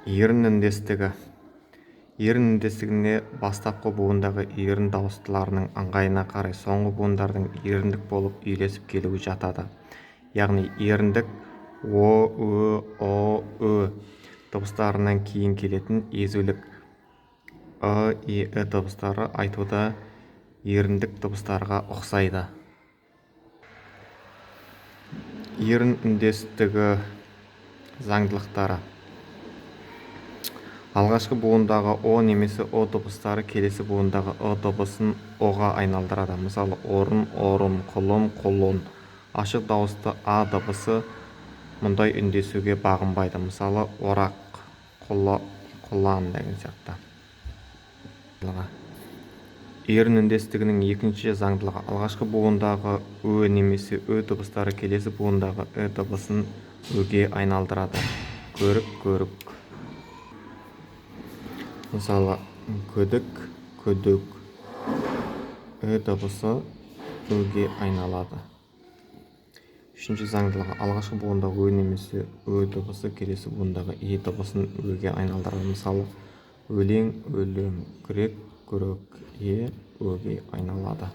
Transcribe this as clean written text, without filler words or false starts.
Ерін үндестігі. Ерін үндестігіне бастапқы буындағы ерін дауыстыларының ыңғайына қарай соңғы буындардың еріндік болып үйлесіп келуі жатады. Яғни еріндік о, ө, ұ, ү дыбыстарынан кейін келетін езулік ы, е, і дыбыстары айтуда еріндік дыбыстарға ұқсайды. Ерін үндестігі заңдылықтары. Алғашқы буындағы о немесе ұ дыбыстары келесі буындағы ы дыбысын ұ-ға айналдырады. Мысалы, орын, орын, құлын, құлын. Ашық дауысты а дыбысы мұндай үндесуге бағынбайды. Мысалы, орақ, құлан деген сияқты. Ерін үндестігінің екінші заңдылығы: алғашқы буындағы ө немесе ү дыбыстары келесі буындағы і дыбысын өге айналдырады. Көрік, көрік. Мысалы, күдік, күдік. І дыбысы өге айналады. Үшінші заңдылығы: алғашқы буындағы ө немесе ү дыбысы келесі буындағы и дыбысын өге айналдырады. Мысалы, өлең, өлең, күрек, күрек. Е өге айналады.